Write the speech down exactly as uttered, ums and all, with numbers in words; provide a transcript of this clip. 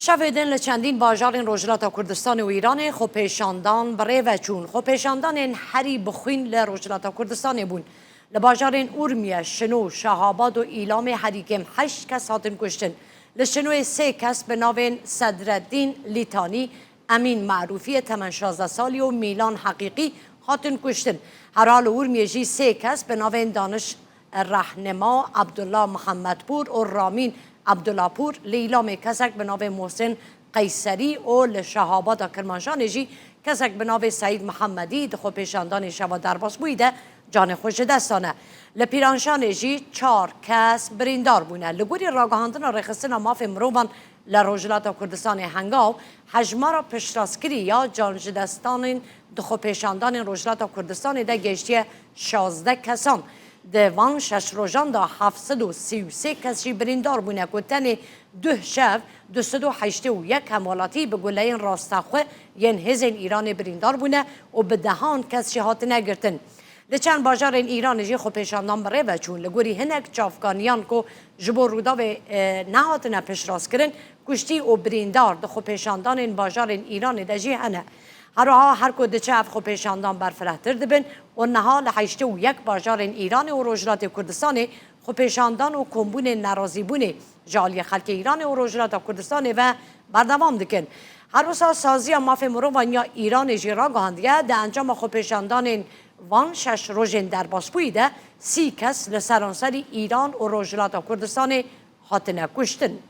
Çavê din li çendîn bajarên Rojhilata Kurdistanê û Îranê xwepêşandan bi rê ve çûn. Xwepêşandanên herî bi xwîn li Rojhilata Kurdistanê bûn. Li bajarên Urmiye, Şino, Şahabad û Îlamê herî kêm heşt kes hatin kuştin. Li Şinoyê sê kes bi navên Sedreddîn Lîtanî, Emîn Merûfiyê temen şazdeh salî û Mîlan Heqîqî hatin kuştin. Hera li Urmiyê jî sê kes bi navên Daniş Rehnema, Abdullah Mihemedpûr û Ramîn Abdullahpûr, li Îlamê kesek bi navê Mohsin Qeyserî û li Şahabada Kirmanşanê jî kesek bi navê Seîd Mihemedî di xwepêşandanê şeva derbasbûyî de canê xwe ji dest dane. Li Pîranşanê jî çar kes birîndar bûne. Li gorî ragihandina Rêxistina Mafê Mirovan li Rojhilata Kurdistanê Hengaw, hejmara piştrastkirî ya canjidestanên di xwepêşandanên Rojhilata Kurdistanê de gehiştiye şazdeh kesan. Di van şeş rojan de heft sed û sî û sê kes jî birîndar bûne ku tenê duh şev du sed û heştê û yek hemwelatî bi guleyên rastexwe yên hêzên Îranê birîndar bûne û bi dehan kes jî hatine girtin. Li çend bajarên Îranê jî xwepêşandan bi rê ve çûn. Li gorî hinek çavkaniyan ku ji bo Rûdawê, e, nehatine piştrast kirin, kuştî û birîndar di xwepêşandanên bajarên Îranê de jî hene. Her wiha her ku diçe ev xwepêşandan berfirehtir dibin û niha li heştê û yek bajarên Îranê û Rojhilatê Kurdistanê xwepêşandan û kombûnên nerazîbûnê ji aliyê xelkê Îranê û Rojhilata Kurdistanê ve berdewam dikin. Her wisa Saziya Mafê Mirovan ya Îranê jî ragihandiye, di encama xwepêşandanên van şeş rojên derbasbûyî de sî kes li seranserî Îran û Rojhilata Kurdistanê hatine kuştin.